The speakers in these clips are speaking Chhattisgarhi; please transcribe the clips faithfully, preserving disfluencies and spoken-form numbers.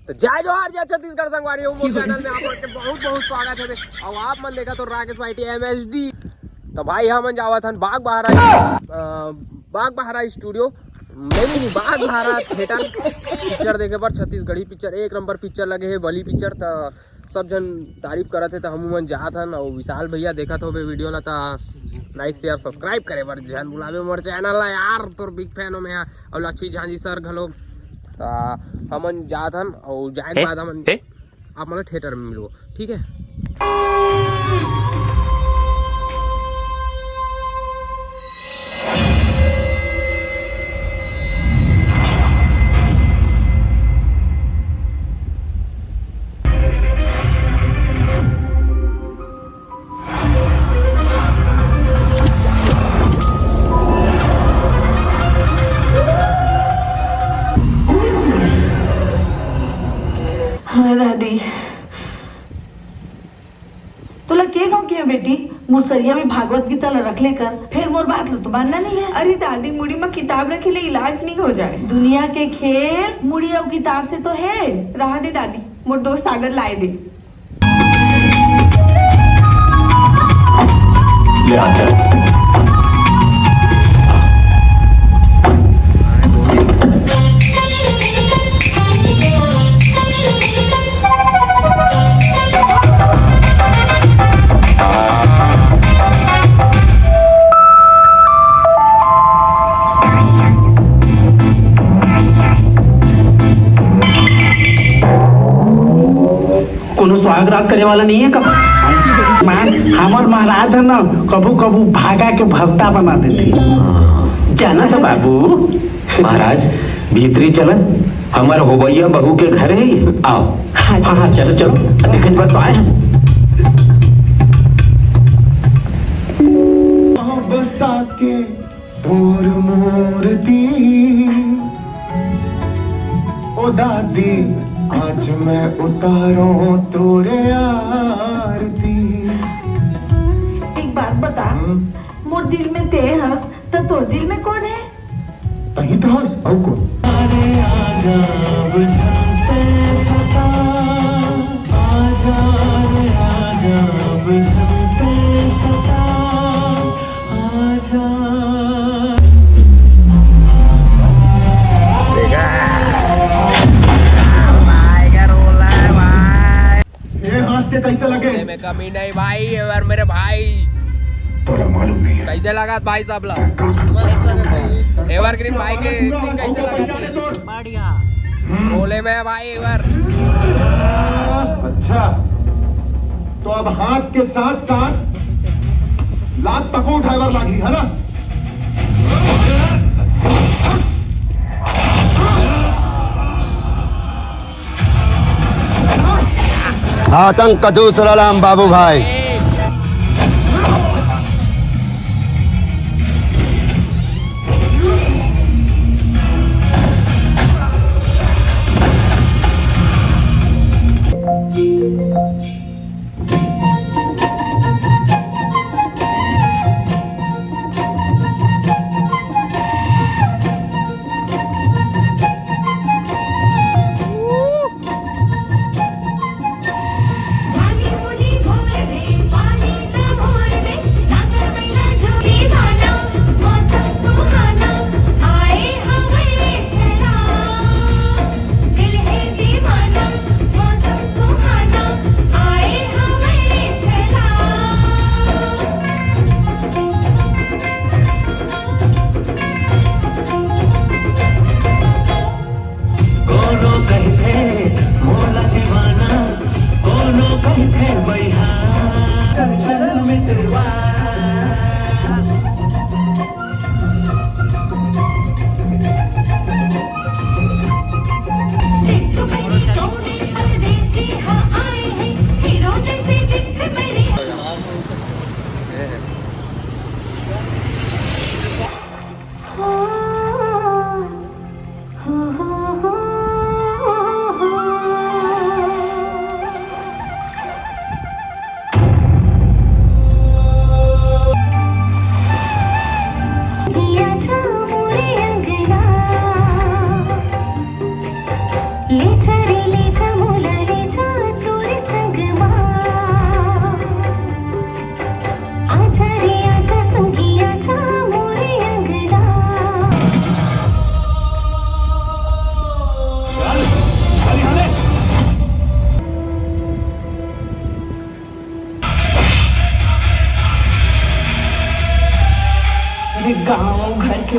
तो जय जोहार, जय छत्तीसगढ़ संगवारी हो, मोर चैनल में आप सबके बहुत बहुत स्वागत हे। अउ आप मन देखत हो राकेश वाईटी एमएसडी। तो भाई, हमन जावत हन बागबाहरा, अ, बागबाहरा स्टूडियो, नहीं, नहीं, नहीं, बागबाहरा थिएटर पिक्चर देखे बर। छत्तीसगढ़ी पिक्चर, एक नंबर पिक्चर लगे हे, बलि पिक्चर। तो सब झन तारीफ करत हे, तो हमू मन जात हन। अउ विशाल भैया देखत होबे वीडियो ला, तो लाइक, शेयर, सब्सक्राइब करे बर झन भुलाबे मोर चैनल ला यार, तोर बिग फैन हो मैं। अउ लच्छी झांझी सर घलोक। त हमन जात हन अउ जाए के बाद हमन आप मन ला थिएटर में मिलबो, ठीक है? हाँ दादी, तोला के गाँव के बेटी, मुसरिया में भागवत गीता ला रख लेकर, फिर मोर बात ला तो मानना नहीं है। अरे दादी, मुड़ी में किताब रखे ले इलाज नहीं हो जाए। दुनिया के खेल मुड़ी और किताब से तो है। रहा दे दादी, मोर दोस्त सागर लाए दे। कोनो सुहाग रात करे वाला नहीं है का? मैं, हमर महाराज है ना, कभू कभू भागा के भरता बना देते। जाना था बाबू। महाराज, भीतरी चलन, हमर होवैया बहू के घर है। आओ। हाँ, हाँ, चलो, चलो। देखत बात तो आए हैं। बसा के तोर मूर्ति। ओ दादी, आज मैं उतारूं तोरे आरती। एक बात बता, हम्म? मोर दिल में ते हस, तो तोर दिल में कौन है? तही तो हस, अउ कौन? देखा? भाई का रोला है भाई। ये हाथ से कैसे लगे? बोले में कमी नहीं भाई, एवर मेरे भाई। तोला मालूम नहीं है। कैसे लगा भाई सब ला? मैं कहाँ खड़ा हूँ? एवरग्रीन भाई के एक्टिंग कैसे लगा? बढ़िया। बोले में भाई एवर। अच्छा, तो अब हाथ के साथ साथ लात तको उठाए बर लागी, है ना? आतंक का दूसरा नाम बाबू भाई।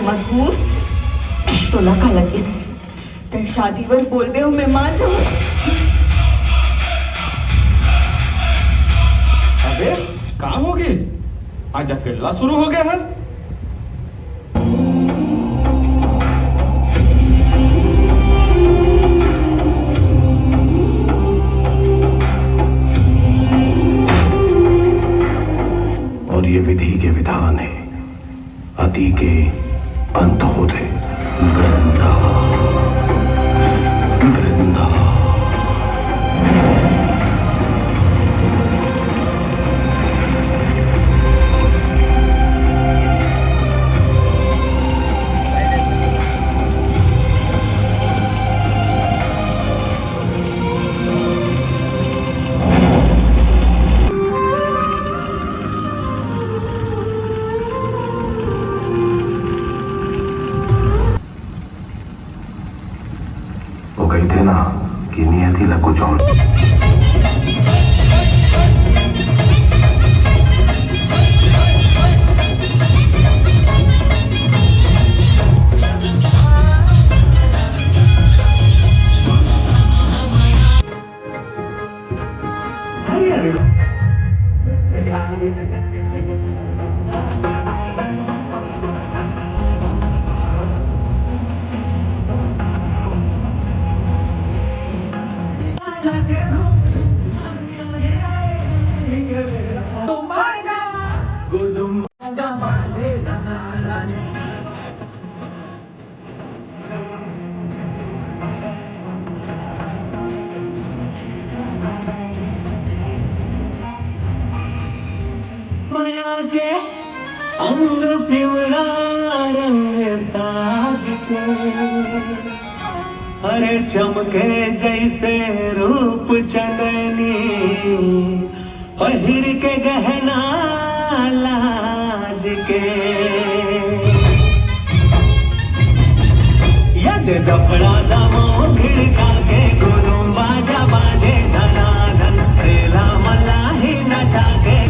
मजबूर, तोला का लगे? तैं शादी बर बोलबे अउ मैं मान जाऊं। अबे, का हो गे? आज अकेल्ला शुरू हो गे हे। अउ ये विधि के विधान हे। अति के अंत होथे। वृंदा, वृंदा। वो कहिथे ना कि नियति ला कुछ और। माया के अंग पिवरा रंग साज के, अरे चमके जैसे रूप चंदनी। पहिर के गहना लाज के, यद जफड़ा जमो भिड़का के, गुरुम बाजा बाजे धना धन, रेला मलाही नचा के।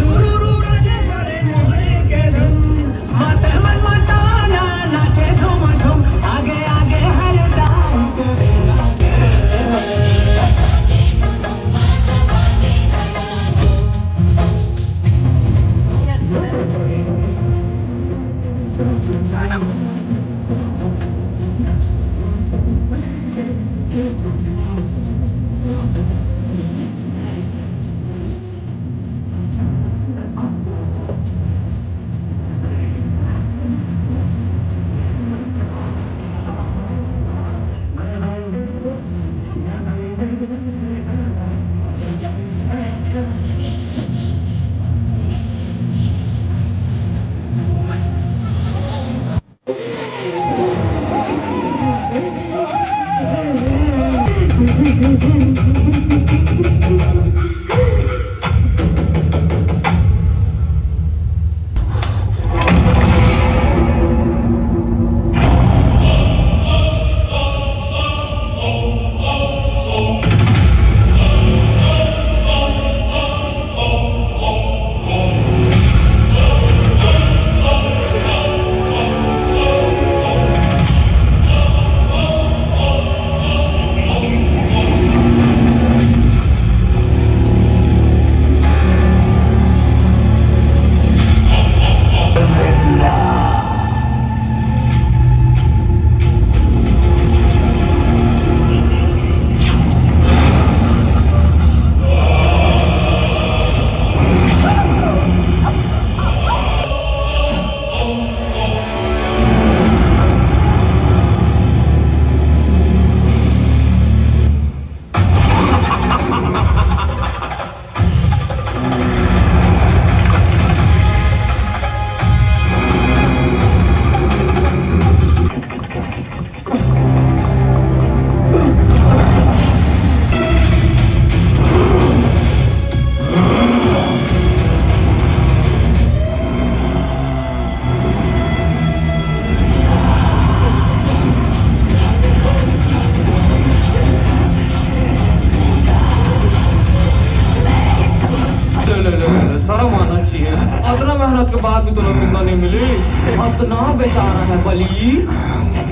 इतना बेचारा है बली,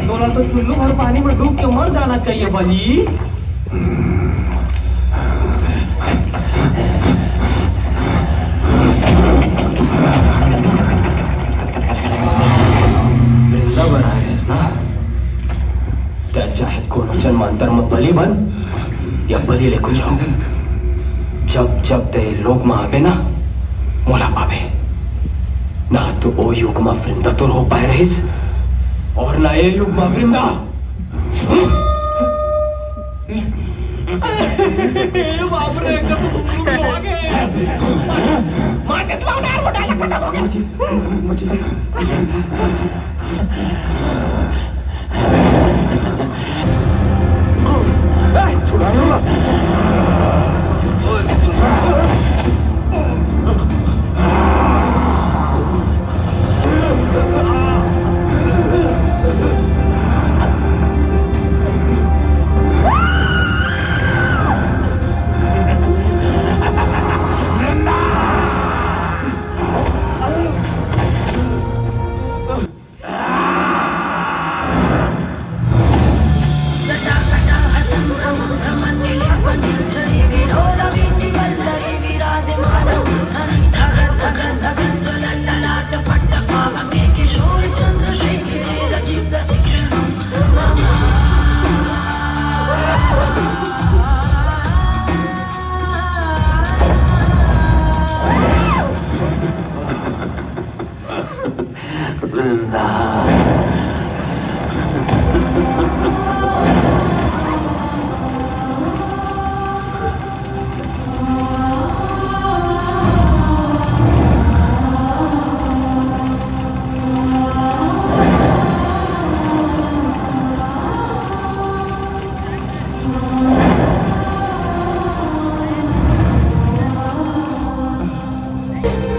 तोला तो चुल्लू भर पानी में डूब के मर जाना चाहिए बली। वृंदावन आए ना, त चाहे कोनो जन्मांतर में बलि बन या बलि लेके जाओ, जब जब ते लोक में आबे ना, मोला पाबे। ना तो ओ युग में वृंदा तोर हो पाए रहिस, और ना ए युग में वृंदा। बाप रे, एकदम हो गए। मार के खिलाओ ना यार, वो डायलॉग खत्म हो गया।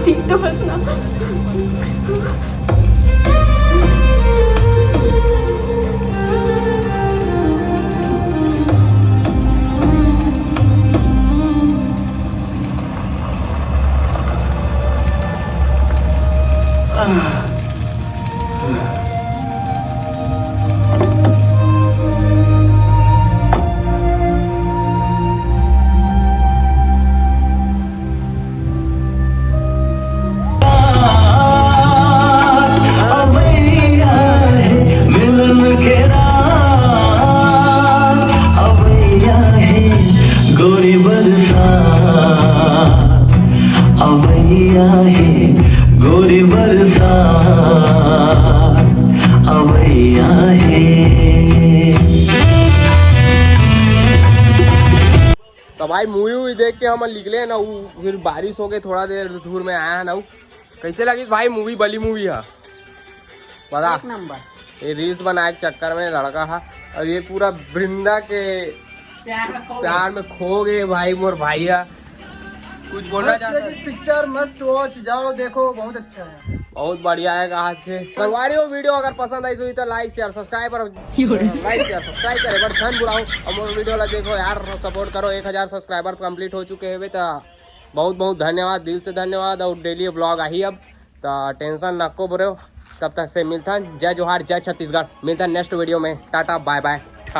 ठीक तो बस ना। अवैया हे मिलन के रात, अवैया हे गोरी बरसात, अवैया हे गोरी बरसात, अवैया हे। तो भाई, मूवी वूवी देख के हमन निकले ना, उ फिर बारिश हो गई, थोड़ा देर दूर में आया है ना। उ कैसे लगी भाई मूवी, बली मूवी है? बता। एक नंबर। ये रील्स बनाए के चक्कर में लड़का है, और ये पूरा वृंदा के प्यार में खो प्यार में खो गए भाई, मोर भाई है। कुछ बोलना मस्त चाहता है? पिक्चर मस्ट वॉच, जाओ देखो, बहुत अच्छा है। बहुत बढ़िया है, कहा थे संगवारी हो। वीडियो अगर पसंद आई तो लाइक शेयर सब्सक्राइब और लाइक शेयर सब्सक्राइब करे बर झन भुलाओ, और मोर वीडियो ला देखो यार, सपोर्ट करो। एक हजार सब्सक्राइबर कंप्लीट हो चुके हैं तो बहुत बहुत धन्यवाद, दिल से धन्यवाद। और डेली ब्लॉग आही अब, तो टेंशन नको बरो। तब तक से मिलथन, जय जोहार, जय छत्तीसगढ़। मिलथन नेक्स्ट वीडियो में, टाटा बाय बाय।